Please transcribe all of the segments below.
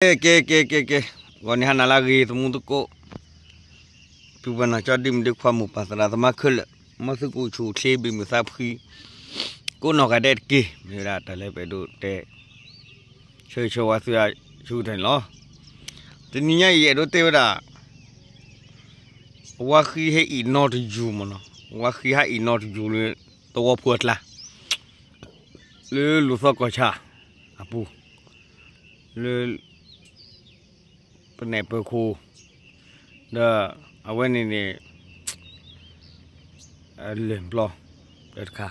ကဲ ကဲ ကဲ ကဲ ကဲ, ဂီၤန့ၣ်ဟါနၤလၢအဂ့ၤ သမူသကိး, ပုၢ်ဝဲၢ်နီၢ်ကၠီ ဒုၣ်မုၣ်ဒုခွါ မိၢ်ပၢ်သရၣ်သမါခဲလၢာ်, မ်သုကအိၣ်ဆူၣ်အိၣ်ချ့ ဘၣ်မုာ်သးဖှံ, ကိးနီၢ်ဂၤဒဲးတက့ၢ်. မ့ၢ်ဝဲဒၣ်တၢ်လၢပအဲၣ်ဒိးတဲ ဆၢဂ့ၤဆၢဝါသု ဆူကတၢၢ်န့ၣ်လီၤ. တနံၤညါအံၤ ယအဲၣ်ဒိးတဲဝဲဒၣ် ဝါဃံဟဲအံၣ်နီတယူၤမ့ၢ်နီၤ, ဝါဃံဟဲအံၣ်နီတယူၤလၢ သဝီဖိအကျါ လၢလူၢ်သီကီၢ်ဆၣ်အပူၤ လၢ ပနဲၣ်ပၢၤခိၣ် ဒီးအဝဲန့ၣ်န့ၣ် လၢၢ်ပျီ တခါ,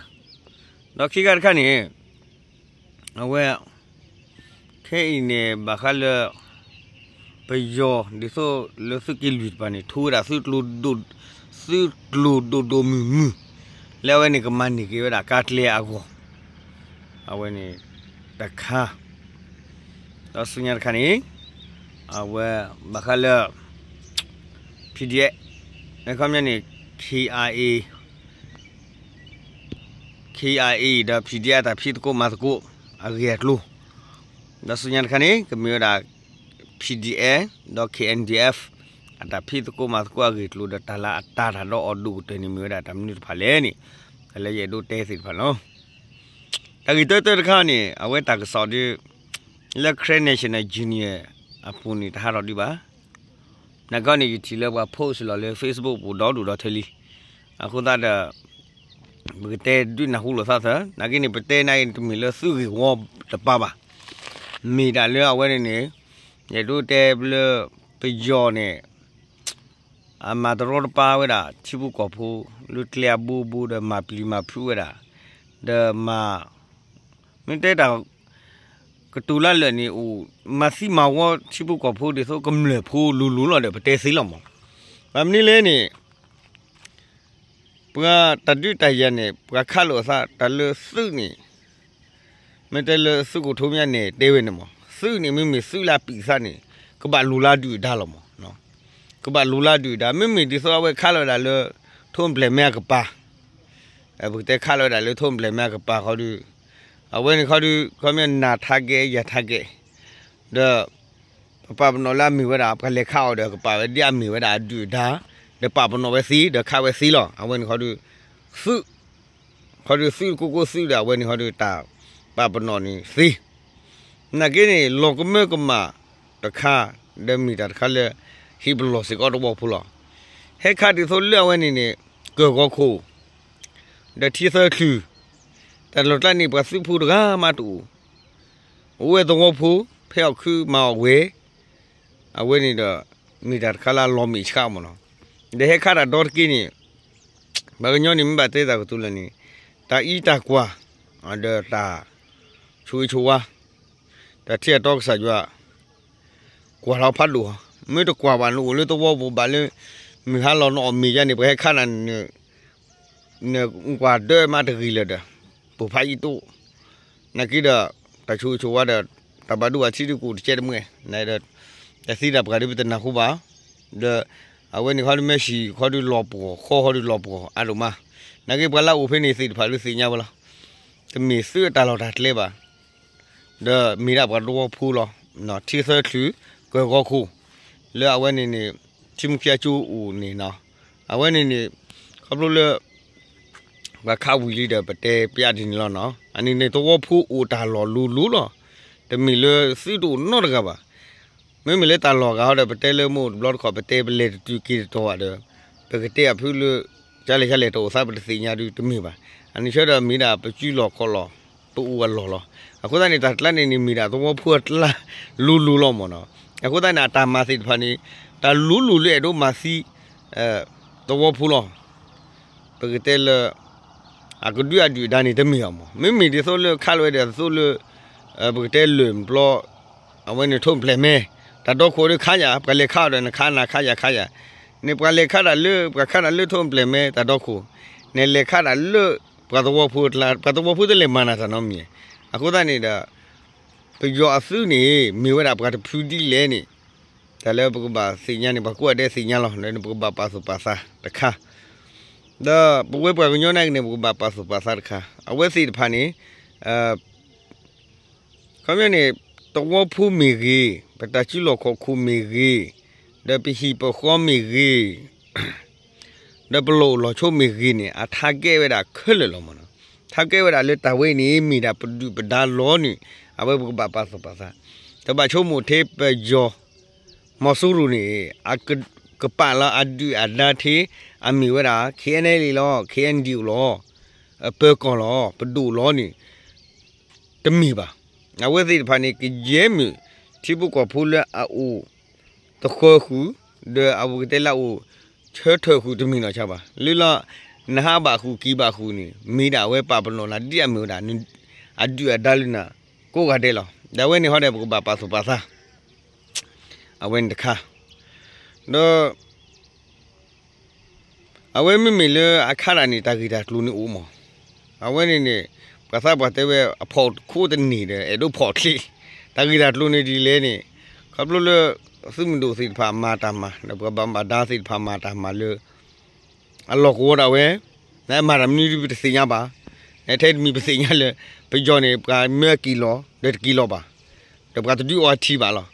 ဒီးခံခါတခါန့ၣ် အဝဲ ခဲအံၤန့ၣ် ဘၣ်ဃးလၢ ပယီၤဒ်သိးလၢသုးက့လွံၢ်တပၤန့ၣ် ထိဝဲဒၣ် သုးကျိၤဒိၣ်ဒိၣ်မုၢ်မုၢ် လၢအဝဲန့ၣ်ကမၤန့ၢ်က့ၤဝဲဒၣ်ကါကျဲအဂီၢ်, အဝဲန့ၣ်တခါ, ဒီးဆူညါတခါန့ၣ် အဝဲဘၣ်ဃးလၢ PDF အခီပညီန့ၣ် KIA KIA ဒီး PDF အတၢ်ဖံးသကိးမၤသကိးအဂ့ၢ်အကျိၤ, ဒီးဆူညါတခါန့ၣ် ကမ့ၢ်ဝဲဒၣ် PDF ဒီး KNDF အတၢ်ဖံးသကိးမၤသကိးအဂ့ၢ်အကျိၤ ဒီးတၢ်လၢအတၢ်တၢ်ဒီးအီၤဒိၣ်ကတၢၢ်န့ၣ် မ့ၢ်ဝဲဒၣ်တၢ်မနုၤတဖၣ်လဲၣ်န့ၣ် တၢ်လၢယအဲၣ်ဒိးတဲသ့ၣ်တဖၣ်လီၤ. တၢ်ဂ့ၢ်တၢတၢတခါန့ၣ် အဝဲတၢ်ကစီၣ်ဒီး လၢ Karen National Union အပူၤန့ၣ် တဟးထီၣ်ဒံးဘၣ်. နာ်က့န့ၣ် ယထံၣ်လၢပှၤ post လီၤလၢ Facebook ပူၤဒီဒူၣ်ဒီထၢလံ. အဃိသတးဒီး ပကတဲဒုးနၢ်ဟူလိာ်သးသၢ, နာ်က့န့ၣ် ပတဲနာ်က့န့ၣ် တမ့ၢ်လၢသုးဂ့ၢ်ဝီတပၤဘၣ်. မ့ၢ်ဒၣ်လၢအဝဲန့ၣ်န့ၣ် ယအဲၣ်ဒိးတဲလၢ ပယီၤန့ၣ် အမၤတရီတပါဝဲဒၣ် ထံဖိကီၢ်ဖိ လၢကျဲအဘိဘိဒီး မၤပျံၤမၤဖုးဝဲဒၣ်, ဒီးမၤ မ့ၢ်တဲတၢ် ကတိၤလၢလၢာ်န့ၣ်အိၣ် မၤသံမၤဝီထံဖိကီၢ်ဖိဒ်သိးကမျၢၢ်ဖိလိၤလိၤလီၤဒီး ပတဲသ့လီၤမး. ဘၣ်မနုၤလဲၣ်န့ၣ် ပှၤတၢ်ဒုးတၢ်ယၤန့ၣ် ပှၤခးလိာ်အသး တၢ်လၢသုးန့ၣ် မ့ၢ်တဲလၢသုးခိၣ်ထိမ့ၢ်န့ၣ် တဲဝဲန့ၣ်မး သုးန့ၣ် မ့မ့ၢ်သုးလၢအပံာ်သးန့ၣ် ကဘၣ်လိၤလၢအဒုၣ်အဒါလီၤမး. ကဘၣ်လိၤလၢအဒုၣ်အဒါ မ့မ့ၢ်ဒ်သိးအဝဲခးလီၤဝဲဒၣ်လၢ ထိၣ်ပျဲၢ်မဲအကပၤ ပကတဲခးလီၤဝဲဒၣ်လၢထိၣ်ပျဲၢ်မဲအကပၤခီဒီး အဝဲန့ၣ်ခီဒီး ခီမ့ၢ်နၤထါကဲယၤထါကဲ ဒီး ပပာ်ပနီၣ်လၢအမ့ၢ်ဝဲဒၣ် ပှၤလဲၤခးအီၤဒီးကပာ်ဝဲဒ်အမ့ၢ်ဝဲဒၣ်အဒုၣ်အဒါ ဒီးပာ်ပနီၣ်ဝဲသ့ ဒီးခးဝဲသ့လီၤ. အဝဲန့ၣ်ခီဒီး သုး ခီဒီးသုးကိးကိးသုးဒီး အဝဲန့ၣ်ခီဒီးတၢ်ပာ်ပနီၣ်န့ၣ်သ့ နာ်က့န့ၣ် လီၤကမၢကမၣ်တခါ ဒီးမ့ၢ်တၢ်တခါလၢ ဟ့ၣ်ပလီၢ်စ့ၢ်ကီးသဝီဖိလီၤ. ဟဲခးဒ်သိးလၢအဝဲန့ၣ်န့ၣ် ကၢၢ်ဂီၤခိၣ် ဒီးထံသၢချုး တၢ်လီၢ်ကျါန့ၣ် ပှၤသုးဖိတဂၤမးတအိၣ် အိၣ်ဝဲသဝီဖိ ဖဲအီၣ်ခုမၤအီၣ်ဝဲ အဝဲန့ၣ်ဒီး မ့ၢ်တၢ်တခါလၢအလီၤမဲာ်ဆှးမးနီၤ. ဒီးဟဲခးတၢ်ဒီတက့ၢ်န့ၣ် ပှၤကညီန့ၣ်မ့ၢ်ဘၣ်တဲတၢ်ကတိၤလၢာ်န့ၣ် တၢ်အံးတၢ်ကွၢ် ဒီးတၢ်ဆိၣ်ဂ့ၤဆိၣ်ဝါ တၢ်ထံၣ်အတီကစၢ်ယွၤ ကွၢ်ထီၣ်ဖးဒိၣ်, မ့ၢ်တကွၢ်ဘၣ် နအိၣ်လၢသဝီပူၤဘၣ်လၢ မုၢ်ဟါလီၤနအီၣ်မ့ၤယါန့ၣ် ပှၤဟဲခးနၤန့ၣ် နကွၢ်ဒၢမးတဂ့ၤလၢၤဒီး ပိၢ်ဖးယံာ်တိၣ်, နာ်က့ဒီး တၢ်ဆိၣ်ဂ့ၤဆိၣ်ဝါဒီး တၢ်ဘၣ်ဒိဘၣ်ထံးဒုးကအိၣ်တကဲတမှဲ ဒီး တၢ်သံတၢ်ပှၢ်ဒုးပတနၢ်ဟူဘၣ်, ဒီး အဝဲန့ၣ်ခီဒုး မဲာ်ဆံးခီဒုးလီၤပှီၢ် ခီခီဒုးလီၤပှီၢ်အါဒိၣ်မး, နာ်က့ပှၤလၢအအိၣ်ဖဲန့ၣ်သ့ၣ်တဖၣ်ဒုးသ့ၣ်ညါဝဲလီၤ. တမ့ၢ်သုးအတၢ်လီၢ်တၢ်ကျဲဘၣ် ဒီးမ့ၢ်ဒၣ်ပှၤသဝီဖိလီၤ. ထံသၢချုး ကၢၢ်ဂီၤခိၣ် လၢအဝဲန့ၣ်န့ၣ် ထံမူခံအကၠိအိၣ်န့ၣ်နီၤ, အဝဲန့ၣ်န့ၣ် ခီဖျိလၢ ပှၤခးဝံၤလံဒီး ပတဲပျးဒ်န့ၣ်လီၤနီၤ. အန့ၣ်န့ၣ် သဝီဖိအိၣ်တၢ်လီၢ်လိၤလိၤလီၤ. တမ့ၢ်လၢသုးတအိၣ်နီတဂၤဘၣ်. မ့မ့ၢ်လၢတၢ်လီၢ်ဂၤဟီဒီး ပတဲလၢမ့ၢ်အိၣ်တဘျီတခီၣ် ပတဲပလဲၤတတုၤက့ၤတတီၤဘၣ်ဒီး ပကတဲအဖုလၢ ကလဲၣ်ကလဲၣ်တအိၣ်သးပတသ့ၣ်ညါဒုးတမ့ၢ်ဘၣ်. အန့ၣ်ဆၢဒီးမ့ၢ်ဒၣ်ပစုလီၢ်ခီၣ်လီၢ် ပအိၣ်အလီၢ်လီၤ. အဃိသတးန့ၣ် တၢ်ကျါန့ၣ်န့ၣ်မ့ၢ်ဒၣ်သဝီဖိအကျါလိၤလိၤလီၤမ့ၢ်နီၤ. အဃိသတးန့ၣ် အတၢ်မၤသ့ၣ်တဖၣ်န့ၣ် တၢ်လိၤလိၤလၢအဲၣ်ဒိးမၤသံ သဝီဖိလီၤ. ပကတဲလၢ အကဒုးအဒုၣ်အဒါန့ၣ်တမ့ၢ်အီၤမး. မ့မ့ၢ်ဒ်သိးလၢခးလီၤဝဲဒၣ်သိးလၢ ပကတဲလၢၢ်ပျီ အဝဲန့ၣ်ထိၣ်ပျဲၢ်မဲ တၢ်ဒီခိၣ်ဒုးခးယၤ ပှၤလဲၤခးအီၤဒီးနခးနၤခးယၤခးယၤ, န့ၣ်ပှၤလဲၤခးတၢ်လၢ ပှၤခးတၢ်လၢထိၣ်ပျဲၢ်မဲ တၢ်ဒီခိၣ်, န့ၣ်လဲၤခးတၢ်လၢ ပှၤသဝီဖိအကျါ ပှၤသဝီဖိတလဲၤမၤနၤတၢ်နီတမံၤ. အဃိသတးန့ၣ်ဒီး ပယီၤအသုးန့ၣ် မ့ၢ်ဝဲဒၣ်ပှၤတဖုဒ်လဲၣ်န့ၣ် တၢ်လၢပကဘၣ်သ့ၣ်ညါန့ၣ် ပှၤကိးဂၤဒဲးသ့ၣ်ညါလီၤ. ဒီးပကဘၣ်ပာ်သူၣ်ပာ်သးတခါ, ဒီးပဝဲပှၤကညီနာ်က့န့ၣ် ပကဘၣ်ပာ်သူၣ်ပာ်သးတခါ, အဝဲသ့ၣ်တဖၣ်န့ၣ် ခီပညီန့ၣ် သဝီဖိမ့ၢ်ဂ့ၤ, ပတၢ်စုလီၢ်ခီၣ်ခိၣ်မ့ၢ်ဂ့ၤ, ဒီးပဟံၣ်ပဃီမ့ၢ်ဂ့ၤ, ဒီးပလီၢ်အိၣ်လီၢ်ဆိးမ့ၢ်ဂ့ၤန့ၣ် အထါကဲဝဲဒၣ်ခဲလၢာ်လီၤမ့ၢ်နီၤ. ထါကဲဝဲဒၣ်လၢတၢ်ဝဲအံၤန့ၣ် မ့ၢ်ဒၣ်ပဒုၣ်ပဒါလီၤန့ၣ် အဝဲပကဘၣ်ပာ်သူၣ်ပာ်သး, တဘၣ်ဆိကမိၣ်ထဲပယီၤ မီၤစိရိၤန့ၣ် အကပာ်လီၤအဒုၣ်အဒါထဲ အမ့ၢ်ဝဲဒၣ် KNLA လီၤ, KNDO လီၤ, ပၢၤကီၢ်လီၤ, ပဒိၣ်လီၤန့ၣ် တမ့ၢ်ဘၣ်. အဝဲသ့ၣ်တဖၣ်န့ၣ် ကယဲၢ်မ့ၢ်ထံဖိကီၢ်ဖိလၢအအိၣ်သဃၢဃုာ်, ဒီးအဝဲကတဲလၢအအိၣ်ဆၢထၢၣ်ဃုာ်တမ့ၢ်နီၢ်ဆါဘၣ်. လၢလီၤ နဟးဘၣ်ဃုာ်က့ၤဘၣ်ဃုာ်န့ၣ် မ့ၢ်ဒၣ်အဝဲပာ်ပနီၣ်နၤဒ်အမ့ၢ်ဝဲဒၣ် အဒုၣ်အဒါလၢနၤကိးဂၤဒဲးလီၤ. ဒီးအဝဲန့ၣ်ဟီဒီး ပကဘၣ်ပာ်သူၣ်ပာ်သး အဝဲန့ၣ်တခါ, ဒီး အဝဲမ့မ့ၢ်လၢအခါဒၣ်န့ၣ် တၢ်ဂ့ၢ်တၢ်ကျိၤန့ၣ်အိၣ်မး, အဝဲန့ၣ်န့ၣ် ပှၤသးပှၢ်တဲဝဲ အဖီၣ်ခိၣ်တန့ၢ်ဒီး အဲၣ်ဒိးဖီၣ်ချ့, တၢ်ဂ့ၢ်တၢ်ကျိၤန့ၣ်ဒ်လဲၣ်န့ၣ်, ခီဖျိလၢ သုးမုၢ်ဒိၣ်သ့ၣ်တဖၣ်မၤတၢ်မၤ ဒီးပှၤဘၣ်မူဘၣ်ဒါသ့ၣ်တဖၣ်မၤတၢ်မၤလၢ အလီၢ်ကဝီၤဒၣ်ဝဲ, နမၤတၢ်မနုၤဒ်ပတသ့ၣ်ညါဘၣ်, နထဲတမံၤပသ့ၣ်ညါလၢ ပယီၤန့ၣ် ပှၤမၢက့ၤလီၤ ဒီးတက့ၤလီၤဘၣ်, ဒီးပှၤတဒုးအီထံဘၣ်လီၤ.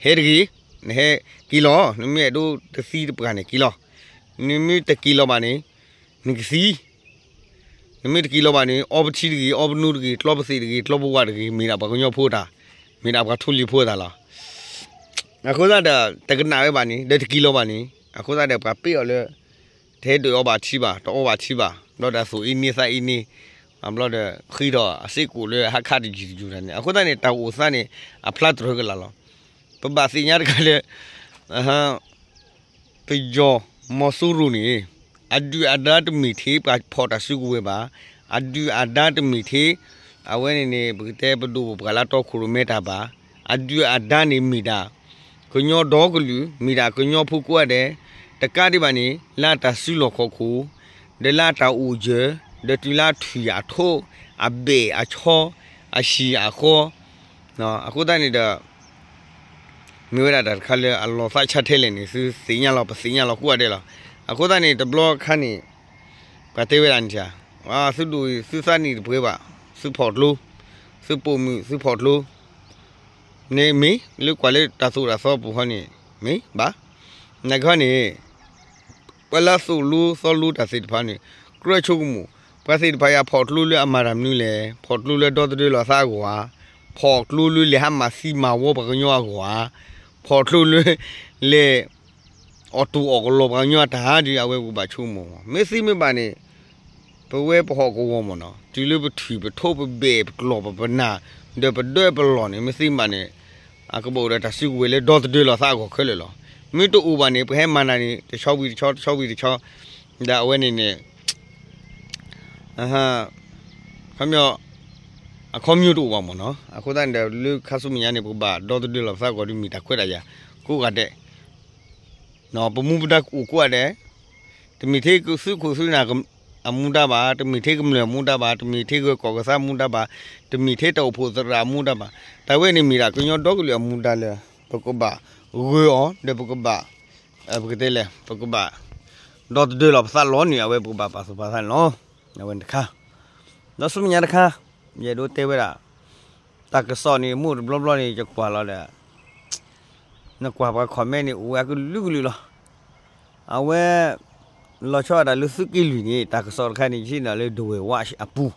ဟဲတဂ့ၤ, နဟဲက့ၤလီၤ, နမ့ၢ်အဲၣ်ဒိးတသံတပှၢ်န့ၣ်က့ၤလီၤ, နမ့ၢ်တက့ၤလီၤဘၣ်န့ၣ် နကသံ နမ့ၢ်တက့ၤလီၤဘၣ်န့ၣ် အီပထံတဂ့ၤ, အီပနူတဂ့ၤ, ကျီပသ့ၣ်တဂ့ၤ, ကျီပဝးတဂ့ၤ, မ့ၢ်ဒၣ်ပှၤကညီဖိတၢ်, မ့ၢ်ဒၣ်ပှၤထိၣ်လံၤဖိတၢ်လီၤ. အဃိသတးဒီး တကနၣ်ဝဲဘၣ်န့ၣ် ဒီးတက့ၤလီၤဘၣ်န့ၣ် အဃိသတးဒီး ပှၤပ့ၢ်အီၤလၢ တဟဲဒုးအီဘၣ်ထံဘၣ်, တအီဘၣ်ထံဘၣ်, ဘျီဒီးအသိးအံၤန့ၢ်သးအံၤန့ၢ်, ဘျီဒီးဃ့ထီၣ်အစ့ၢ်ကီးလၢဟါခါတယုၢ်တယုၢ်တၢ်န့ၣ် အဃိသတးန့ၣ် တၢ်အိၣ်သးန့ၣ် အဖျါတြၢၤကလာ်လီၤ. ပဘၣ်သ့ၣ်ညါတခါလၢ ပယီၤမီၤစိရိၤန့ၣ် အဒုၣ်အဒါတမ့ၢ်ထဲပှၤဖီၣ်တၢ်စုကဝဲၤဘၣ်, အဒုၣ်အဒါတမ့ၢ်ထဲ အဝဲန့ၣ်န့ၣ် ပကတဲပဒိၣ်ပပှၢ်လၢတီခိၣ်ရိၣ်မဲတၢ်ဘၣ်, အဒုၣ်အဒါန့ၣ်မ့ၢ်ဒၣ် ကညီဒီကလုာ်, မ့ၢ်ဒၣ်ကညီဖိကိးဂၤဒဲး, တကးဒံးဘၣ်န့ၣ် လၢအတၢ်စုလီၢ်ခီၣ်ခိၣ်, ဒီးလၢအတၢ်အိၣ်ယၢၤ, ဒီးတုၤလၢအထွံၣ်အထိး, အဘဲၣ်အဆီ, အဟံၣ်အဃီ, အဃိသတးန့ၣ်ဒီး မ့ၢ်ဝဲဒၣ်တၢ်တခါလၢအလီၤသးဆါထဲလဲၣ်န့ၣ် သုသ့ၣ်ညါလီၤ ပသ့ၣ်ညါလီၤကိးဂၤဒဲးလီၤ. အဃိသတးန့ၣ် တဘျီခါန့ၣ် ပှၤတဲဝဲဒၣ်န့ၣ် သုဒိၣ်အံၤ သုသးနံၣ်တပှဲၤဘၣ်, သုဖီၣ်ကျိ, သုပိာ်မုၣ် သုဖီၣ်ကျိ န့ၣ်မ့ၢ် လၢကွၢ်လၢတၢ်သိၣ်တၢ်သီပူၤဟီန့ၣ် မ့ၢ်ဘၣ်. နာ်က့ဟီန့ၣ် ပှၤလၢအသိၣ်လိသီလိတၢ်သ့ၣ်တဖၣ်န့ၣ် ကြၢးဆိကမိၣ်, ပှၤသ့ၣ်တဖၣ်အံၤဖီၣ်ကျိလၢအမၤတၢ်မနုၤလဲၣ်, ဖီၣ်ကျိလၢဒီသဒၢလီၤသးအဂီၢ်ဧါ, ဖီၣ်ကျိလၢလဲၤဟးမၤသံမၤဝီပှၤကညီအဂီၢ်ဧါ, ဖီၣ်ကျိလၢ လဲၤ အီၣ်တူၢ်အီၣ်ကလီပှၤကညီအတၢ်ဒီး အဝဲပကဘၣ်ဆိကမိၣ်မး, မ့ၢ်သ့မ့ၢ်ဘၣ်န့ၣ် ပဝဲပဟီၣ်ကဝီၤမ့ၢ်နီၤ တုၤလၢပထွံၣ်ပထိးပဘဲၣ်ပကျီၢ်ပပနၢ် ဒီးပဒၢပလီၢ်န့ၣ် မ့ၢ်သ့မ့ၢ်ဘၣ်န့ၣ် အကဘၣ်အိၣ်ဒီးတၢ်စုကဝဲၤလၢဒီသဒၢလီၤသးအဂီၢ်ခဲလၢာ်လီၤ. မ့ၢ်တအိၣ်ဘၣ်န့ၣ် ပဟဲမၤနၢၤန့ၣ် တဆီဝံၤတဆီ တဆီဝံၤတဆီ ဒီးအဝဲန့ၣ်န့ၣ် ခီ အခီပညီတအိၣ်ဘၣ်မ့ၢ်နီၤ. အဃိသတးန့ၣ်ဒီး လၢခါဆူမဲာ်ညါန့ၣ် ပကဘၣ်ဒီသဒၢလီၤပသးအဂီၢ်ဒီးမ့ၢ်တၢ်ခွဲးတၢ်ယာ်ကိးဂၤဒဲး, ပမူပဒါအိၣ်ကိးဂၤဒဲး, တမ့ၢ်ထဲသုးခိၣ်သုးနၢ်အမူဒါဘၣ်, တမ့ၢ်ထဲကမျၢၢ်အမူဒါဘၣ်, တမ့ၢ်ထဲဂၢၢ်ကီၢ်ကသးအမူဒါဘၣ်, တမ့ၢ်ထဲတၢ်အိၣ်ဖှိၣ်သရၣ်အမူဒါဘၣ်, တၢ်ဝဲန့ၣ်မ့ၢ်ဒၣ်ကညီဒီကလုာ်အမူဒါလၢ ပကဘၣ်ဂၢၤအီၤ ဒီးပကဘၣ် ပကတဲလဲၣ် ပကဘၣ် ဒီသဒၢလီၤပသးလီၤန့ၣ် အဝဲပကဘၣ်ပာ်သူၣ်ပာ်သးန့ၣ်လီၤ. အဝဲန့ၣ်တခါ, ဒီးဆူမဲာ်ညါတခါ ယအဲၣ်ဒိးတဲဝဲဒၣ် တၢ်ကစီၣ်န့ၣ် မိၢ်တဘျီဘျီန့ၣ် ယကွၢ်လီၤဒီး နကွၢ်ပှၤ comment န့ၣ် အိၣ်ဝဲအကလုာ်ကလုာ်လီၤ. အဝဲ လီၤဆီဒၣ်တၢ်လၢသုးက့လွံၢ်န့ၣ် တၢ်ကစီၣ်တခါန့ၣ် ယထံၣ်န့ၢ်လၢ The Way Watch အပူၤ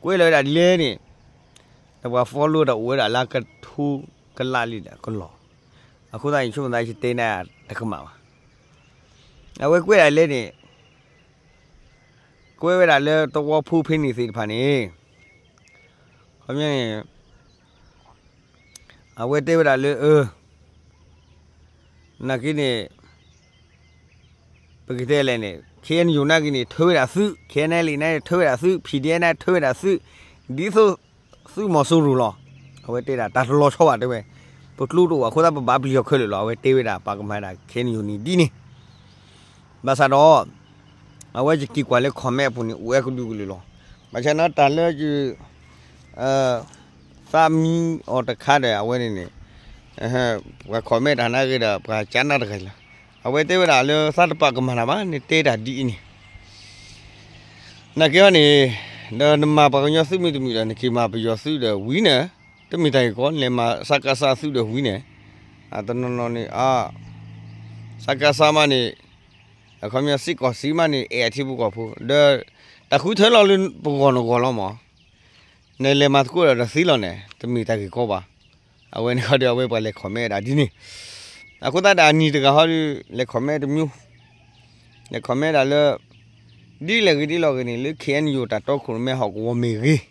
ကွဲးလီၤဝဲဒၣ်ဒ်လဲၣ်န့ၣ် ဒီးပှၤ follow တၢ်အိၣ်ဝဲဒၣ်လၢကထိကလးလံဒီးကလီၢ်, အဃိသတးန့ၣ် ဆိကမိၣ်သးယတဲနၤတကမၣ်ဘၣ်. အဝဲကွဲးဒၣ်လဲၣ်န့ၣ် ကွဲးဝဲဒၣ်လၢသဝီဖိဖဲန့ၣ်သ့ၣ်တဖၣ်န့ၣ် ခီပညီန့ၣ် အဝဲတဲဝဲဒၣ်လၢ အၢ နာ်က့န့ၣ် ပကတဲလဲၣ်န့ၣ် KNU နာ်က့န့ၣ် ထၢဝဲဒၣ်သုး, KNLA န့ၣ် ထၢဝဲဒၣ်သုး, PDF န့ၣ် ထၢဝဲဒၣ်သုး, ဒ်သိးသုးမီၤစိရိၤလီၤ. အဝဲတဲဒၣ်တၢ်တလီၤဆီဘၣ်တဲဝဲ, ပကျိတအိၣ်ဘၣ်အဃိသတး ပဘၣ်ပျံၤအီၤခဲလၢာ်လီၤ. အဝဲတဲဝဲဒၣ်ပာ်ကမၣ်ဒၣ် KNU န့ၣ်ဒ်န့ၣ် ဘၣ်ဆၣ်ဒီး အဝဲယက့ၤကွၢ်လၢ comment အပူၤန့ၣ် အိၣ်ဝဲကလုာ်ကလုာ်လီၤ. ဘၣ်ဆၣ်န့ၣ် တၢ်လၢယ သးမံအီၤတခါဒီး အဝဲန့ၣ်န့ၣ် ပှၤ comment တၢ်နာ်က့ဒီး ပှၤကနၣ်တဂၤလီၤ. အဝဲတဲဝဲဒၣ်လၢသးတပာ်ကမၣ်နၤဘၣ် နတဲတၢ်ဒ်အံၤန့ၣ် နာ်က့ဟီန့ၣ် ဒီးနမၤပှၤကညီသုးမုၢ်တမုာ်ဒီး နက့ၤမၤပယီၤသုးဒီးဝံၤန့ၣ် တမ့ၢ်တၢ်ဂ့ၢ်ကီ လဲၤမၤ စကစ သုးဒီးဝံၤန့ၣ်, တနီၤနီၤန့ၣ် စကစ မးန့ၣ် အခီပညီစ့ၢ်ကီးစံးမးန့ၣ် အဲၣ်အထံဖိကီၢ်ဖိ ဒီး တၢ်ဃုထၢလီၤလၢပဂီၢ်နဂီၢ်လီၤမး, နလဲၤမၤသကိးဒီးသ့လီၤန့ၣ် တမ့ၢ်တၢ်ဂ့ၢ်ကီဘၣ်. အဝဲန့ၣ်ဃီဒီး အဝဲပှၤလဲၤ comment ဒၣ်ဒ်န့ၣ်, အဃိသတးဒီးအနံၤတဂၤဟီဒီး လဲၤ comment တမံၤ, လဲၤ comment ဒၣ်လၢ ဒ်လဲၣ်ဂ့ၤဒ်လဲၣ်ဂ့ၤန့ၣ် လၢ ခ့ၣ်အဲၣ်ယူၣ် တၢ်တီခိၣ်ရိၣ်မဲဟီၣ်ကဝီၤမ့ၢ်ဂ့ၤ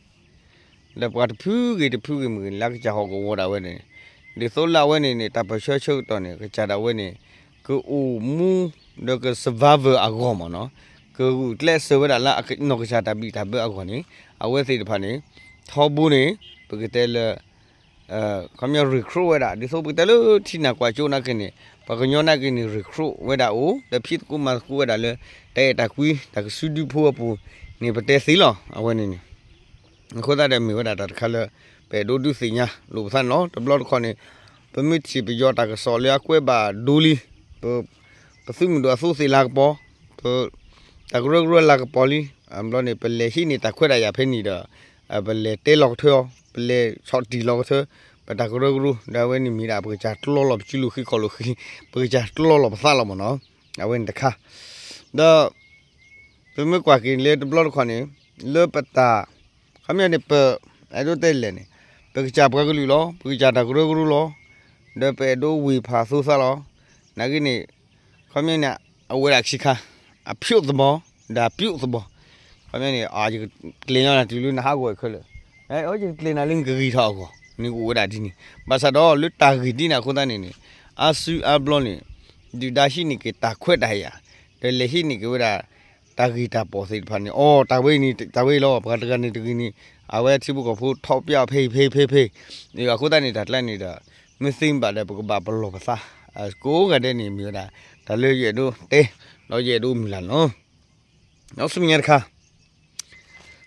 ဒီးပှၤတဖုဂ့ၤတဖုဂ့ၤမ့ၢ်ဂ့ၤ လၢကစၢ်ဟီၣ်ကဝီၤဒၣ်ဝဲန့ၣ်, ဒ်သိးလၢအဝဲန့ၣ်န့ၣ် တၢ်ပၢၢ်ဆၢဆၢကတီၢ်န့ၣ် ကစၢ်ဒၣ်ဝဲန့ၣ် ကအိၣ်မူ ဒီးက survival အဂီၢ်မးနီၤ, ကဂုာ်ကျဲးစၢးဝဲဒၣ်လၢအနီၢ်ကစၢ်တၢ်ဘံၣ်တၢ်ဘၢအဂီၢ်န့ၣ်, အဝဲသ့ၣ်တဖၣ်န့ၣ် ထီဘိန့ၣ် ပကတဲလၢ ခီပညီ recruit ဝဲဒၣ် ဒ်သိးပကတဲလၢထံနၢ်ကွၢ်ကၠိနာ်က့န့ၣ် ပှၤကညီနာ်က့န့ၣ် recruit ဝဲဒၣ်အိၣ် ဒီးဖံးသကိးမၤသကိးဝဲဒၣ်လၢ တၢ်အဲၣ်တၢ်ကွံ တၢ်ကစုဒုဖိအပူၤန့ၣ် ပတဲသ့လီၤ အဝဲန့ၣ်န့ၣ်. အဃိသတးဒီးမ့ၢ်ဝဲဒၣ်တၢ်တခါလၢ ပအဲၣ်ဒိးဒုးသ့ၣ်ညါလိာ်ပသးန့ၣ်လီၤ. တဘျီတခီၣ်န့ၣ် ပမ့ၢ်ထံၣ်ပယီၤတၢ်ကစီၣ်လၢအကွဲးဘၣ်ဒိလံ, ပ ပသုးမုၢ်ဒိၣ်အသိသ့ၣ်လၤကပီၤ, ပ တၢ်ကရၢကရိလၤကပီၤလံ, အဘျီန့ၣ် ပလဲၤဟံးန့ၢ်တၢ်ခွဲးတၢ်ယာ်ဖဲန့ၣ်ဒီး ပလဲၤတဲလီၤကထၢအီၤ, ပလဲၤဆီၣ်တံၢ်လီၤကထၢ ပတၢ်ကရၢကရိ ဒီးအဝဲန့ၣ်မ့ၢ်ဒၣ် ပကစၢ်ကျီလီၤပစုလိၤဃံခီၣ်လိၤဃံ, ပကစၢ်ကျီလီၤပသးလီၤမးနီၤ, အဝဲန့ၣ်တခါ. ဒီး ပမ့ၢ်ကွၢ်က့ၤလၢတဘျီတခီၣ်န့ၣ် လၢပတၢ် ခီပညီန့ၣ် ပ အဲၣ်ဒိးတဲလဲၣ်န့ၣ် ပကစၢ်ပှၤကလုာ်လီၤ, ပကစၢ်တၢ်ကရၢကရိလီၤ, ဒီးပအဲၣ်ဒိးဝ့ၢ်ဖးသိသးလီၤ. နာ်က့န့ၣ် ခီပညီန့ၣ် အဝဲဒၣ်ခံခါ အဖျိသဘီ ဒီးအပြုသဘီ, ခီပညီန့ၣ် ယကကျဲၤညီနၤတုၤလၢနဟးဂီၤခဲလၢာ်, ယကကျဲၤနၤလၢနကဂ့ၤထီၣ်အဂီၢ်န့ၣ် ကအိၣ်ဝဲဒၣ်ဒ်န့ၣ်. ဘၣ်ဆၣ်ဒီးလၢတၢ်ဂ့ၢ်ဒ်န့ၣ်အဃိသတးန့ၣ်န့ၣ် အါစုအါဘျီန့ၣ် ဒုၣ်ဒါဟံးန့ၢ်က့ၤတၢ်ခွဲးတၢ်ယာ်, ဒီးလဲၤဟံးန့ၢ်က့ၤဝဲဒၣ် တၢ်ဂ့ၢ်တၢ်ပီၣ်သ့ၣ်တဖၣ်န့ၣ် အိ တၢ်ဝဲအံၤန့ၣ် တၢ်ဝဲအံၤလီၤ, ပှၤတဂၤန့ၣ်တဂ့ၤန့ၣ် အဝဲထံဖိကီၢ်ဖိထီၣ်ပျဲအီၤဖဲအံၤဖဲအံၤဖဲအံၤ, အဃိသတးန့ၣ် တၢ်ကျါန့ၣ်ဒီး မ့ၢ်သ့မ့ၢ်ဘၣ်ဒီး ပကဘၣ်ပလီၢ်ပသး ကိးဂၤဒဲးန့ၣ် မ့ၢ်ဝဲဒၣ် တၢ်လၢယအဲၣ်ဒိးတဲ ဒီးယအဲၣ်ဒိးမုၢ်လၢ်န့ၣ်လီၤ. ဒီးဆူမဲာ်ညါတခါ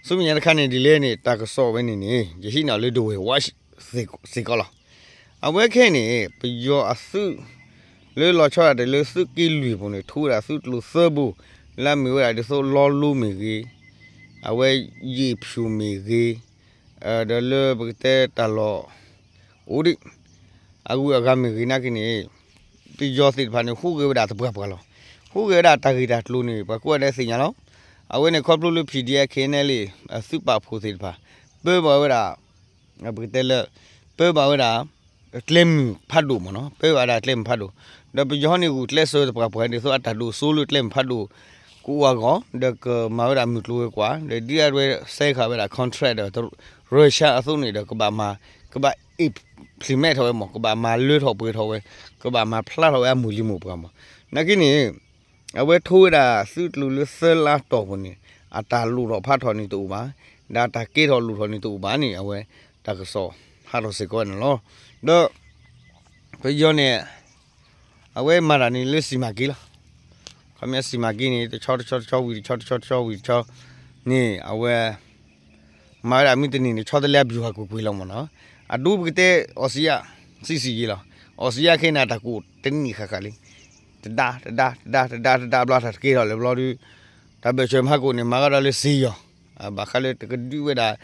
ဆူမဲာ်ညါတခါန့ၣ် ဒ်လဲၣ်န့ၣ် တၢ်ကစီၣ်ဝဲန့ၣ်န့ၣ် ယဟံးန့ၢ်အီၤလၢ The Way Watch စ့ၢ်ကီးလီၤ. အဝဲခဲအံၤန့ၣ် ပယီၤအသုး လၢလီၤဆီဒၣ်တ့ၢ်လၢသုးက့လွံၢ်ပူၤန့ၣ် ထိဝဲဒၣ်သုးကျိၤသၢဘိ, လၢအမ့ၢ်ဝဲဒၣ်ဒ်သိးလီလိမ့ၢ်ဂ့ၤ, အဝဲယ့ၣ်ဖၠူၣ်မ့ၢ်ဂ့ၤ, ဒီးလၢပကတဲတၢ်လီၢ် အိၣ်ဒံး အဂုၤအဂၤမ့ၢ်ဂ့ၤနာ်က့န့ၣ် ပယီၤသ့ၣ်တဖၣ်န့ၣ် ဟူးဂဲၤဝဲဒၣ်သပှၢ်ပှၢ်လီၤ. ဟူးဂဲၤဝဲဒၣ်တၢ်ဂ့ၢ်တၢ်ကျိၤန့ၣ် ပှၤကိးဂၤဒဲးသ့ၣ်ညါလီၤ. အဝဲန့ၣ်ခီဖျိလၢ PDF KNLA အသုးပာ်ဖှိၣ်သ့ၣ်တဖၣ် ပၢဘၣ်ဝဲဒၣ် ပကတဲလၢ ပၢဘၣ်ဝဲဒၣ် ကျဲမုၢ်ဖးဒိၣ်မ့ၢ်နီၤ, ပၢဘၣ်ဝဲဒၣ်ကျဲမုၢ်ဖးဒိၣ်, ဒီးပယီၤန့ၣ်ဂုာ်ကျဲးစၢးသပှၢ်ပှၢ်ဒ်သိးအတၢ်ဒိၣ်စိလၢကျဲမုၢ်ဖးဒိၣ် ကအိၣ်အဂီၢ် ဒီးကမၤဝဲဒၣ်မုၢ်ကျိၤဝဲၤကွာ် ဒီးဒ်အဝဲစဲဃာ်ဝဲဒၣ် contract ဒီး Russia အသိးန့ၣ်ဒီး ကဘၣ်မၤ ကဘၣ် implement ထီၣ်ဝဲမ့ၢ် ကဘၣ်မၤလၢထီၣ်ပှဲၤထီၣ်ဝဲ ကဘၣ်မၤဖျါထီၣ်ဝဲအမိၢ်လံၤမိၢ်ပှၢ်မ့ၢ်. နာ်က့န့ၣ် အဝဲထိဝဲဒၣ်သုးကျိၤလၢသၢလါတီၢ်ပူၤန့ၣ် အတၢ်လိၣ်ထီၣ်ဖးထီၣ်န့ၣ်တအိၣ်ဘၣ်, ဒီးအတၢ်ကဲထီၣ်လိၣ်ထီၣ်န့ၣ်တအိၣ်ဘၣ်န့ၣ် အဝဲတၢ်ကစီၣ်ဟးထီၣ်စ့ၢ်ကီးန့ၣ်လီၤ. ဒီး ပယီၤန့ၣ် အဝဲမၤတၢ်န့ၣ်လၢစံၣ်မၤက့လီၤ. ခီပညီစံၣ်မၤက့န့ၣ် တဆီတဆီတဆီဝံၤတဆီတဆီတဆီဝံၤတဆီန့ၣ် အဝဲ မၤဝဲဒၣ်မုၢ်တနံၤန့ၣ် ဆီတလဲအဗျူဟာကွ့ၢ်ကွ့ၢ်လီၤမ့ၢ်နီၤ. အဒိပကတဲ အီစံယါ စံစံယ့လီၤ. အီစံယါခဲအံၤန့ၣ် တၢ်ကိၢ်တနံၣ်ဃၣ်ဃၣ်လံ. တဒါ တဒါ တဒါ တဒါ တဒါဘျီ တၢ်တကဲထီၣ်လၢၤဘျီဒီး တၢ်ဘၢၣ်စၢၤမဟါကိၣ်န့ၣ် မၤကဒီးလၢစ့ယီၤ ဘၣ်ဃးလၢတကဒုးဝဲဒၣ်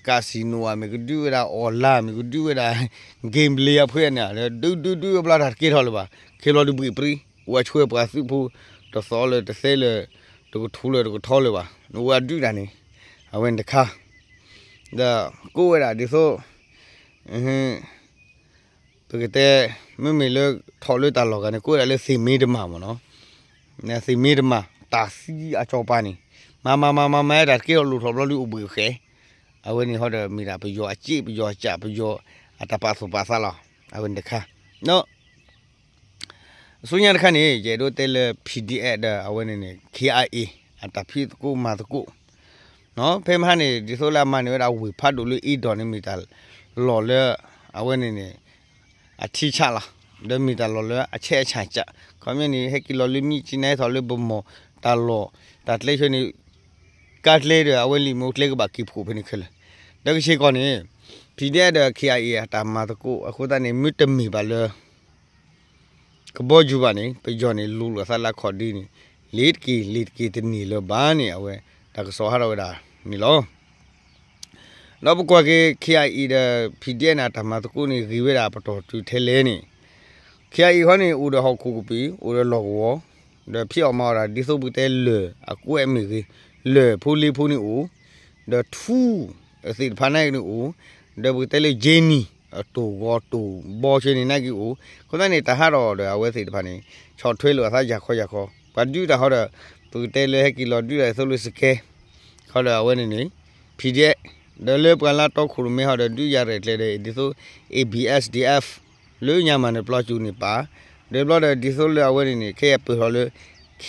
casino ဧါ မ့ၢ်ကဒုးဝဲဒၣ် online မ့ၢ်ကဒုးဝဲဒၣ် gambling အဖဲန့ၣ် ဒုးဒုးဒုးဘျီတၢ်တကဲထီၣ်လၢၤဘၣ်. ခဲဘျီဒုးဘှံးပြံ အိၣ်အဆှၢပှၤသုးဖိ တသီလၢၤတသဲလၢၤ တကထူလၢၤတကထီလၢၤဘၣ်. နအိၣ်အဒုးတၢ်န့ၣ် အဝဲန့ၣ်တခါ ဒီးကိးဝဲဒၣ်ဒ်သိး ပကတဲ မ့မ့ၢ်လၢထီၣ်လၢတၢ်လီၢ်ဂၤန့ၣ် ကိးဝဲဒၣ်လၢသ့ၣ်မ့တမၤမ့ၢ်နီၤ. သ့ၣ်မ့တမၤ တၢ်သံအစီၤပၤန့ၣ် မၤမၤမၤမၤမၤတၢ်တကဲထီၣ်လိၣ်ထီၣ်ဘျီဒုးအိၣ်ဘှံးအိၣ်ဃဲ အဝဲန့ၣ်ဟီဒီးမ့ၢ်ဒၣ်ပယီၤအစ့ ပယီၤအစၢ် ပယီၤအတၢ်ပာ်သူၣ်ပာ်သးလီၤ. အဝဲန့ၣ်တခါ ဒီး အဆူညါတခါန့ၣ် ယအဲၣ်ဒိးတဲလၢ PDF ဒီးအဝဲန့ၣ်န့ၣ် KIA အတၢ်ဖံးသကိးမၤသကိး ဖဲမဟါန့ၣ် ဒ်သိးလၢအမၤန့ၢ်ဝဲဒၣ်ဝ့ၢ်ဖးဒိၣ်လၢအ့ဒီးန့ၣ် မ့ၢ်တၢ်လီၢ်လၢ အဝဲန့ၣ်န့ၣ် အထံဆးလီၤ. ဒီးမ့ၢ်တၢ်လီၢ်လၢအဆဲးအဆၣ်စး ခီပညီန့ၣ် ဟဲက့ၤလီၤလၢမံၣ်ကၠံနါ ဟဲထီၣ်လၢဘမီၣ် တၢ်လီၢ် တၢ်ကျဲဆၢန့ၣ် ကါကျဲဒီးအဝဲလံာ်မိၢ်ကျဲကဘၣ်က့ၤဖှိၣ်ဖဲန့ၣ်ခဲလၢာ်. ဒီးကဆ့ကီးန့ၣ် PDF ဒီး KIA အတၢ်မၤသကိးအဃိသတးန့ၣ် မ့တမ့ၢ်ဘၣ်လၢ ကဘီယူၤဘၣ်န့ၣ် ပယီၤန့ၣ် လူၤလိာ်သးလၢခီၣ်ဒ့န့ၣ် လ့ၤတက့ၤ လ့ၤတက့ၤတန့ၢ်လၢၤဘၣ်န့ၣ် အဝဲတၢ်ကစီၣ်ဟးထီၣ်ဝဲဒၣ်န့ၣ်လီၤ. ဒီးပကွၢ်က့ၤ ခ့အအံၤ ဒီး ဖံဒဲး န့ၣ် အတၢ်မၤသကိးန့ၣ် ဂ့ၤဝဲဒၣ်ပတီၢ်တုၤထဲလဲၣ်န့ၣ်, ခ့အအံၤ ခီန့ၣ် အိၣ်ဒီးဟီၣ်ခိၣ်ကပံာ် အိၣ်ဒီးလီၢ်ကဝီၤ, ဒီးဖံးအီၣ်မၤအီၣ်တၢ်ဒ်သိးပကတဲလၢၢ်အကွဲးမ့ၢ်ဂ့ၤ, လၢၢ်ဖိလ့ဖိန့ၣ်အိၣ်, ဒီးထူ သ့ၣ်တဖၣ်န့ၣ်အိၣ်, ဒီးပကတဲလၢ ကၠ့နံၤ အတိၢ်ဂီၤတိၢ်ဘီဆၢန့ၣ်နာ်က့အိၣ်, အဃိသတးန့ၣ် တၢ်ဟးထီၣ်ဒီးအဝဲသ့ၣ်တဖၣ်န့ၣ် ဆီၣ်ထွဲလိာ်အသးယၤခီယၤခီ, ပှၤဒုးတၢ်ဟီဒီး ပကတဲလၢဟဲက့ၤလီၤဒုးတၢ်ဒ်သိးလၢစကဲ ခီဒီးအဝဲန့ၣ်န့ၣ် ဖံဒဲး, ဒီးလၢပှၤလၢတီခိၣ်ရိၣ်မဲဟီဒီး ဒုးယၤရဲၣ်ကျဲၤဒီး ဒ်သိး A B S D F လၢညါမၤနၢၤပျီကၠိန့ၣ်ပၣ်, ဒီးဘျီဒီးဒ်သိးလၢအဝဲန့ၣ်န့ၣ် ခဲအံၤပၢၢ်ထီၣ်လၢ K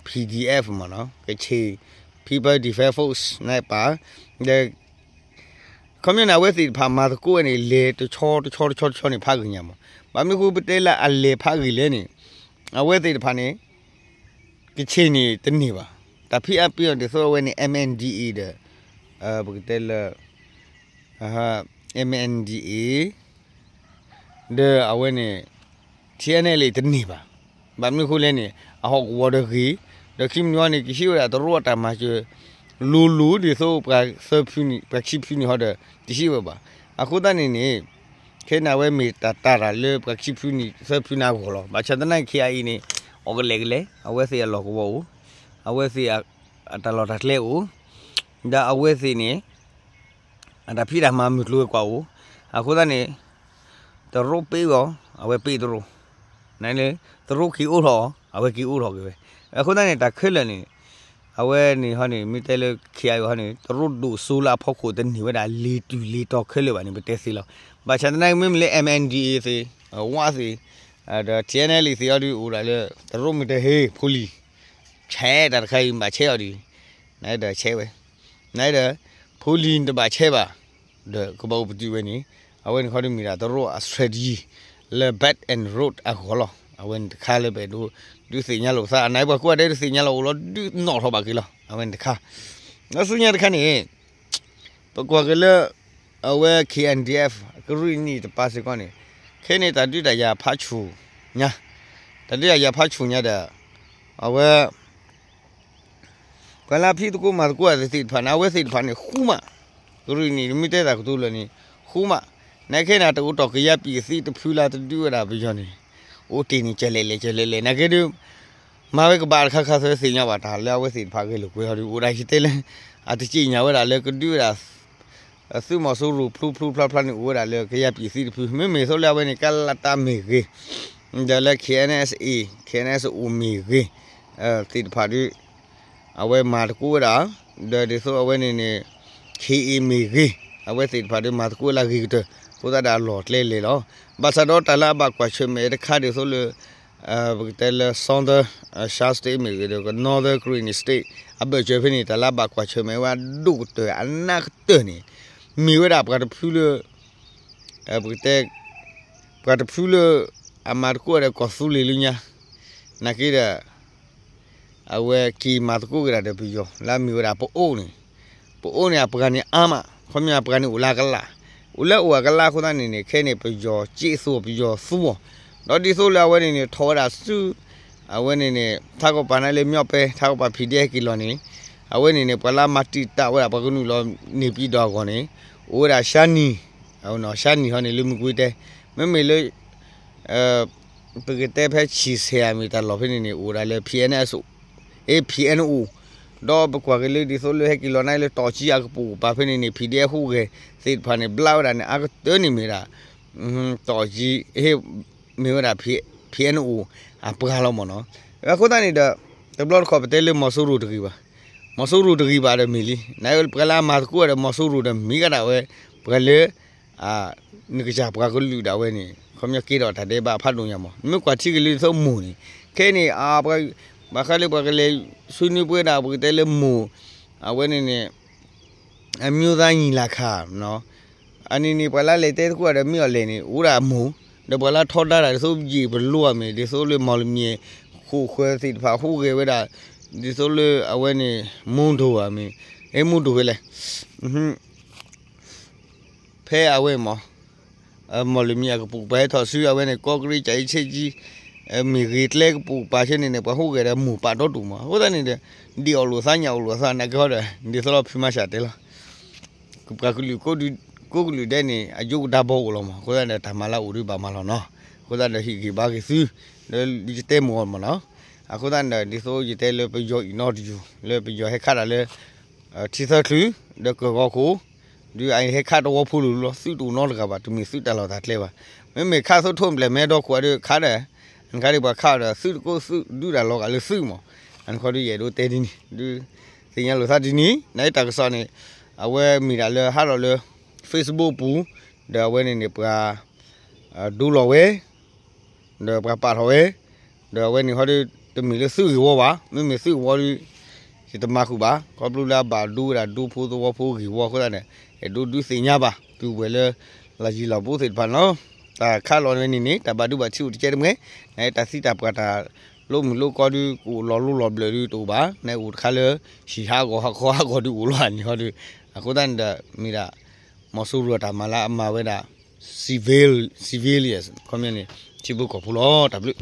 P D F မ့ၢ်နီၤ Kachin People Defense Force န့ၣ်ပၣ်, ဒီး ခီပညီန့ၣ် အဝဲသ့ၣ်တဖၣ်မၤသကိးဝဲန့ၣ် လဲၤတဆီတဆီတဆီတဆီန့ၣ် ဖးဂ့ၤညါမး, ဘၣ်မနုၤဃိပတဲလၢအလဲၤဖးဂ့ၤလဲၣ်န့ၣ်, အဝဲသ့ၣ်တဖၣ်န့ၣ် ကဆ့ၣ်န့ၣ်တန့ၢ်ဘၣ်, တၢ်ဖံးအါပှ့ၤအီၤဒ်သိးအဝဲန့ၣ် M N D A ဒီး ပကတဲလၢ M N D A ဒီးအဝဲန့ၣ် T N L A တန့ၢ်ဘၣ်, ဘၣ်မနုၤဃိလဲၣ်န့ၣ် အဟီၣ်ကဝီၤဒီးဂ့ၤ, ဒီးခံမံၤဟီန့ၣ် ကဟံးဝဲဒၣ်တရူးအတၢ်မၤစၢၤ လိၤလိၤဒ်သိးပှၤသၢဖုန့ၣ် ပှၤခံဖုန့ၣ်ဟီဒီး တဟံးဝဲဘၣ်, အဃိသတးန့ၣ်န့ၣ် ခဲန့ၣ်အဝဲမ့ၢ်တၢ်တၢ်တၢ်လၢပှၤခံဖုန့ၣ်သၢဖုန့ၣ်အဂီၢ်လီၤ, ဘၣ်ဆၣ်သနာ်က့ ခ့အအံၤ န့ၣ် အီၣ်ကလဲာ်ကလဲာ် အဝဲသ့ၣ်အလီၢ်ကဝီၤအိၣ်, အဝဲသ့ၣ်အတၢ်လီၢ်တၢ်ကျဲအိၣ်, ဒီးအဝဲသ့ၣ်န့ၣ် အတၢ်ဖံးတၢ်မၤမုၢ်ကျိၤဝဲၤကွာ်အိၣ်, အဃိသတးန့ၣ် တရူးပ့းအီၤ အဝဲပ့းတရူး, နလၢ တရူးက့ၤအိးထီၣ်အီၤ အဝဲက့ၤအိးထီၣ်က့ၤဝဲ, အဃိသတးန့ၣ် တၢ်ခဲလၢာ်န့ၣ် အဝဲန့ၣ်ဟီန့ၣ် မ့ၢ်တဲလၢ ခ့အအံၤ ဟီန့ၣ် တရူးဒိၣ်စိလၢအဖီခိၣ်တန့ၢ်ဝဲဒၣ်လ့ၤတုၤလ့ၤတီၤခဲလၢာ်ဘၣ်န့ၣ် ပတဲသ့လီၤ, ဘၣ်ဆၣ်သနာ်က့ မ့မ့ၢ်လၢ M N D A သ့ၣ် ဝါသ့ၣ် ဒီး T N L A သ့ၣ်အီၤဒုးအိၣ်ဒၣ်လၢ တရူးမ့ၢ်တဟ့ၣ်ဖိလံၤ ဆဲးတၢ်တခါအံၤ ဘၣ်ဆဲးအီၤဒုး, နဒီးဆဲးဝဲ, နဒီး ဖိလံၤတဘၣ်ဆဲးဘၣ်, ဒီးကဘၣ်အိၣ်ပတုာ်ဝဲန့ၣ်, အဝဲန့ၣ်ခီဒုးမ့ၢ်ဒၣ်တရူးအ strategy လၢ Belt and Road အဂီၢ်လီၤ, အဝဲန့ၣ်တခါလၢပအဲၣ်ဒိး ဒုးသ့ၣ်ညါလိာ်ပသး, အနၢ်ပှၤကိးဂၤဒဲးဒုးသ့ၣ်ညါလီၤအိၣ်လီၤ ဒုးနီၣ်ထီၣ်ဘၣ်က့ၤလီၤ, အဝဲန့ၣ်တခါ, ဒီးဆူညါတခါန့ၣ် ပကွၢ်က့ၤလၢ အဝဲ K N D F ကရံၣ်နံၣ်တပၤစ့ၢ်ကီးန့ၣ်, ခဲန့ၣ်တၢ်ဒုးတၢ်ယၤဖးဆူၣ်ညါ, တၢ်ဒုးတၢ်ယၤဖးဆူၣ်ညါဒီး အဝဲ ပှၤလၢအဖံးသကိးမၤသကိးအသးသ့ၣ်တဖၣ်န့ၣ် အဝဲသ့ၣ်တဖၣ်န့ၣ် ဃူမး, ကရံၣ်နံၣ် မ့ၢ်တဲတၢ်ကတိၤလၢာ်န့ၣ် ဃူမး, နာ်က့န့ၣ် တအိၣ်တီၢ်ကယၤပံာ်အသံတဖုလၢတဒုးဝဲဒၣ်ပယီၤန့ၣ်, အိၣ်တ့ၢ်န့ၣ် ကလဲၤလဲၤ ကလဲၤလဲၤ နာ်က့ဒုး မၤဝဲကဘၣ်တခါခါသ့ၣ်ညါဘၣ်တၢ်လၢအဝဲသ့ၣ်တဖၣ်ဂဲၤလိာ်ကွဲဟီဒုး အိၣ်ဒၣ်ယတဲလၢ အတက့ၢ်ညါဝဲဒၣ်လၢကဒုးဝဲဒၣ် သုးမီၤစိရိၤဖျိဖျိဖျါဖျါန့ၣ် အိၣ်ဝဲဒၣ်လၢကယၤပံာ်သံတဖု မ့မ့ၢ်သိးလၢအဝဲန့ၣ် ကလတၢ်မ့ၢ်ဂ့ၤ, ဒီးလၢ K N S A K N S O မ့ၢ်ဂ့ၤ, သ့ၣ်တဖၣ်ဒုး အဝဲမၤသကိးဝဲဒၣ်, ဒီးဒ်သိးအဝဲန့ၣ်န့ၣ် K A မ့ၢ်ဂ့ၤ, အဝဲသ့ၣ်တဖၣ်ဒုးမၤသကိးဝဲလၢအဂ့ၤကတၢၢ်, အဃိသတးဒီးအလီၢ်ကျဲလဲၤလီၤ. ဘၣ်ဆၣ်ဒီးတၢ်လၢအဘၣ်ကွၢ်ဆၢၣ်မဲာ်တခါဒ်သိးလၢ ပကတဲလၢ Southern Shan State မ့ၢ်ဂ့ၤဒီး Northern Karenni State အဘၢၣ်စၢၤဖဲန့ၣ် တၢ်လၢအဘၣ်ကွၢ်ဆၢၣ်မဲာ်ဝဲဒိၣ်ကတၢၢ်အနးကတၢၢ်န့ၣ် မ့ၢ်ဝဲဒၣ်ပှၤတဖုလၢ ပကတဲ ပှၤတဖုလၢ အမၤသကိးဒီးကီၢ်သူလ့ၤလၢညါ, နာ်က့ဒီး အဝဲက့ၤမၤသကိးက့ၤဒၣ်ဒီးပယီၤ လၢအမ့ၢ်ဝဲဒၣ်ပအိၣ်န့ၣ်, ပအိၣ်န့ၣ်အပှၤန့ၣ်အါမး, ခီပညီအပှၤန့ၣ်အိၣ်လၢအကလး, အိၣ်လၢအိၣ်အကလးအဃိသတးန့ၣ်န့ၣ် ခဲန့ၣ်ပယီၤက့ၣ်သူအီၤ ပယီၤသူအီၤ, ဒီးဒ်သိးလၢအဝဲန့ၣ်န့ၣ် ထီၣ်ဝဲဒၣ်ဆူ အဝဲန့ၣ်န့ၣ် ထါကီၢ်ပၤန့ၣ်လၢမျီးပဲ ထါကီၢ်ပၤ ဖံးဒဲး ဟဲက့ၤလီၤန့ၣ်, အဝဲန့ၣ်န့ၣ် ပှၤလၢအမၤတံာ်တာ်ဝဲဒၣ်ပှၤကနုာ်လီၤန့ၣ်ပံၤဒီးအဂီၢ်န့ၣ်, အိၣ်ဝဲဒၣ် ရှါနံၤ, ရှါနံၤဟီန့ၣ် လၢမုၢ်ကွ့တဲ, မ့မ့ၢ်လၢ ပကတဲဖဲဆံၣ်ဆဲးအမ့ၢ်တၢ်လီၢ်ဖဲန့ၣ်န့ၣ် အိၣ်ဒၣ်လၢ P N S, အ့ P N O, ဒီးပကွၢ်က့ၤလၢဒ်သိးလၢဟဲက့ၤလီၤန့ၣ်လၢတီၢ်ကၠံအကပိာ်ကပၤဖဲန့ၣ်န့ၣ် ဖံးဒဲး ဟူးဂဲၤသ့ၣ်တဖၣ်န့ၣ် ဘျးဝဲဒၣ်န့ၣ် အကတၢၢ်န့ၣ်မ့ၢ်ဒၣ် တီၢ်ကၠံ မ့ၢ်ဝဲဒၣ် P N O အပှၤလီၤမ့ၢ်နီၤ. အဃိသတးန့ၣ်ဒီး တဘျီတခီၣ်ပတဲလၢမီၤစိရိၤတဂ့ၤဘၣ်, မီၤစိရိၤတဂ့ၤဘၣ်ဒီးမ့ၢ်လံ, နပှၤလၢအမၤသကိးဒီးမီၤစိရိၤဒီးမ့ၢ်ကဒၣ်ဝဲ ပှၤလၢ နကစၢ်ပှၤကလုာ်ဒၣ်ဝဲန့ၣ် ခီပညီကဲထီၣ်တၢ်ဒဲးဘးဖးဒိၣ်ညါမး, မ့ၢ်ကွၢ်ထံက့ၤလၢဒ်သိးမိၢ်န့ၣ် ခဲန့ၣ် ဘၣ်ဃးလၢပှၤကလဲၤဆွေးနွေးပွဲဒၣ် ပကတဲလၢမိၢ် အဝဲန့ၣ်န့ၣ် အမျိုးသားညီလာခံနီၤ, အန့ၣ်န့ၣ် ပှၤလၢလဲၤတဲသကိးဒီးမ့ၢ်အီၤလဲၣ်န့ၣ် အိၣ်ဒၣ်မိၢ်, ဒီးပှၤလၢထီဒါတၢ်ဒ်သိးယံာ်ပလိအမ့ၢ် ဒ်သိးလၢ မော်လမြိုင် ခိၣ်ဃၢၤသ့ၣ်တဖၣ် ဟူးဂဲၤဝဲဒၣ် ဒ်သိးလၢအဝဲန့ၣ် မူဒိၣ်အမ့ၢ် အဲ မူဒိၣ်ဝဲလဲၣ် ဖဲအဝဲမ့ၢ် မော်လမြိုင် အကပိာ်ကပၤ ဟဲထီၣ်ဆူအဝဲန့ၣ် ကီးကရ့ၣ် ကၠၤအ့ဆ့ၣ်ကၠံ မ့ၢ်ဂ့ၤကျဲကပိာ်ကပၤဆၢန့ၣ်န့ၣ် ပှၤဟူးဂဲၤဒီးမိၢ်ပာ်ဒီဒိၣ်မး, အဃိသတးန့ၣ်ဒီး ဒံၣ်အီၣ်လိာ်သး ညၣ်အီၣ်လိာ်သး နာ်က့ဟီဒီး ဒ်သိးလီၤဖုမၤစၢ်တဲလီၤ, က ပှၤကလုာ် ကိးကလုာ်ဒဲးန့ၣ် အယိကဒါဘီအိၣ်လီၤမး, အဃိသတးဒီး တၢ်မၤလၢအိၣ်ဒုးဘၣ်မၤလီၤနီၤ, အဃိသတးဒီး ဟ့ၣ်ဂံၢ်ဘါက့ၤသု, လၢယတဲမုာ်အီၤမးနီၤ, အဃိသတးဒီး ဒ်သိးယတဲလၢပယီၤအံၤနီတယူၢ် လၢပယီၤဟဲခးတၢ်လၢ ထံသၢချုး ဒီးကၢၢ်ဂီၤခိၣ်, ဒုးအဟဲခးတဝီဖိလီၤလီၤ, သုတအိၣ်နီတဂၤဘၣ်, တမ့ၢ်သုတၢ်လီၢ်တၢ်ကျဲဘၣ်, မ့မ့ၢ်ခးသိးထိၣ်ဘျဲၣ်မဲဒီခိၣ်အဒုးခးဒီး အန့ၣ်ခါဒုးပှၤခးအီၤဒီး သုတကိးသုဒုးတၢ်လီၤဂာ်လၢသုမး, အန့ၣ်ခီဒုးယအဲၣ်ဒိးတဲဒ်န့ၣ်, ဒုးသ့ၣ်ညါလိာ်သးဒ်န့ၣ်, နတၢ်ကစီၣ်န့ၣ် အဝဲမ့ၢ်ဒၣ်လၢဟးထီၣ်လၢ Facebook ပူၤ, ဒီးအဝဲန့ၣ်န့ၣ်ပှၤ ဒိလီၤဝဲ ဒီးပှၤပာ်ထီၣ်ဝဲ, ဒီးအဝဲန့ၣ်ဟီဒုး တမ့ၢ်လၢသုဂ့ၢ်ဝီဘၣ်, မ့မ့ၢ်သုဂ့ၢ်ဝီဒုး ယတမၤဃုာ်ဘၣ်, ခီဖျိလၢအဘၣ်ဒိဝဲဒၣ်ဒိဖိသဝီဖိဂ့ၢ်ဝီအဃိသတးန့ၣ် အဲၣ်ဒိးဒုးသ့ၣ်ညါဘၣ် သုဝဲၢ်လၢ လၢယံၤလီၤဘူးသ့ၣ်တဖၣ်န့ၣ်လီၤ, တၢ်ခးလီၤဝဲန့ၣ်န့ၣ် တၢ်ဘၣ်ဒိဘၣ်ထံးအိၣ်တကဲတမှဲ, နတၢ်သံတၢ်ပှၢ်တၢ်လိမုၢ်လိကီဒုး ကအိၣ်လီၤလိလီၤဘျၢၣ်ဒုးတအိၣ်ဘၣ်, နအိၣ်တခါလၢ ဟံၣ်ဟးဂီၤဟးခီဟးဂီၤဒုးအိၣ်လီၤန့ၣ်ဟီဒုး, အဃိသတးန့ၣ်ဒီး မ့ၢ်ဒၣ် မီၤစိရိၤတၢ်မၤလၢအမၤဝဲဒၣ် civil, civilians ခီပညီန့ၣ် ထံဖိကီၢ်ဖိလီၤ, တၢ်ဘျုး